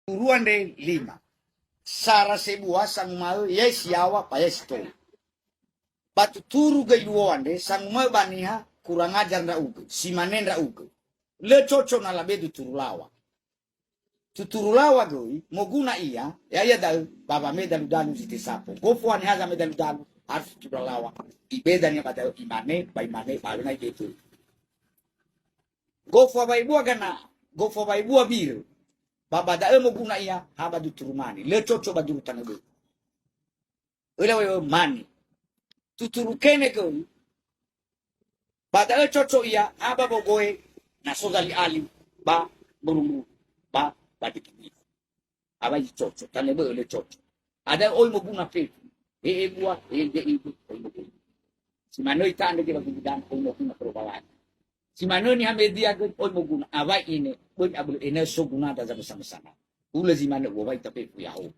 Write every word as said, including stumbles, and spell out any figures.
Turu andre lima. Sara sebua sanguma'ö, "Yae si yaŵa, ba yae si tou." Ba tuturu göi luo andre, sanguma'ö ba niha, "Kurang ajar ndra'ugö, si mane ndra'ugö." Lö cocok na labedu turu laŵa. Tuturu laŵa göi, moguna ia, ya'ia da'ö, ba wamedaludalu zi tesapo. Gofu haniha zamedaludalu, harus tuturu laŵa. Ibeda niha ba da'ö, imane, ba imane, ba lö na ibedu. Gofu awaibua gana, gofu awaibua birö. Ba ba da'ö moguna ia, ha ba duturu mane. Lö cocok ba duru tanö bö'ö. Öla wewe mane. Tuturu kene göi. Ba da'ö cocok ia, ha ba bogoe, na so zali'ali, ba murumuru, ba, ba dikini. Awai cocok, tanö bö'ö lö cocok. Ada oi moguna fefu. He ebua, he ge'ibu, oi moguna. Si manö ita andre gera gulidan, oi moguna perobawani. Si manö niha media göi, oi moguna. Awai ine, böi abölö ena'ö so gunada zamesa-mesana. Hulö zi manö uawai tafefu ya'o.